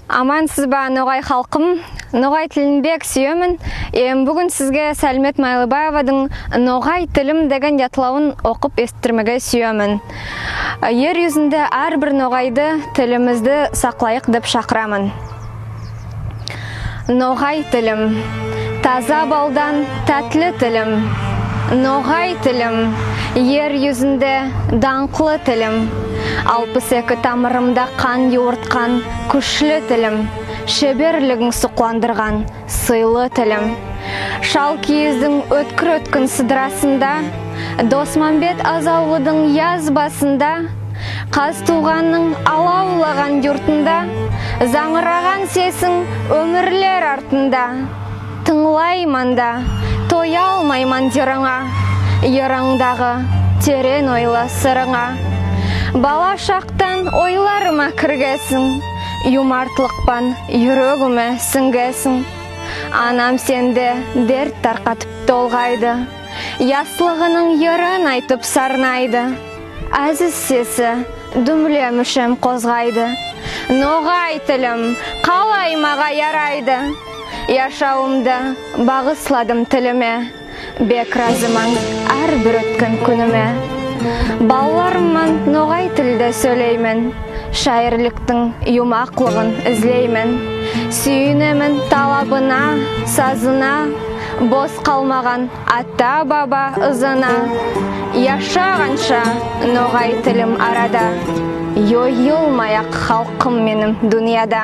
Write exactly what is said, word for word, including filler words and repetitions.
Амансызба, ногай халкым? Ногай тилин бек суьемен. Эм буьгуьн сизге Салимет Майлыбаевадынъ «Ногай тилим» деген ятлавын окып эситтирмеге суьемен. Ер юзинде аьр бир ногайды, тилимизди саклайык деп шакыраман. Ногай тилим. Таза балдан таьтли тилим. Ногай тилим. Ер юзинде данъклы тилим. Алпыс эки тамырымда кан ювырткан куьшли тилим. Шеберлигинъ сукландырган сыйлы тилим. Шал-Кийиздинъ оьткир оьткин сыдырасында, Досмамбет Азавлыдынъ язбасында, Казтувганнынъ алавлаган юртында, занъыраган сесинъ оьмирлер артында. Тынълайман да, тоялмайман йырынъа, йырынъдагы теренъ ойлы сырынъа. Бала шактан ойларыма киргесинъ, юмартлык пан юрегиме синъгесинъ. Анам сенде дерт таркатып толгайды, яслыгынынъ йырын айтып сарнайды. Аьзиз сеси дуьмле муьшем козгайды. Ногай тилим, калай мага ярайды. Яшавымды багысладым тилиме. Бек разыман аьр бир оьткен куьниме. Балаларым ман ногай тилде соьйлеймен. Шаирликтинъ юмаклыгын излеймен. Суьйинемен талабына, сазына, бос калмаган ата-баба ызына. Яшаганша ногай тилим арада, йойылмаяк халкым меним дуныяда.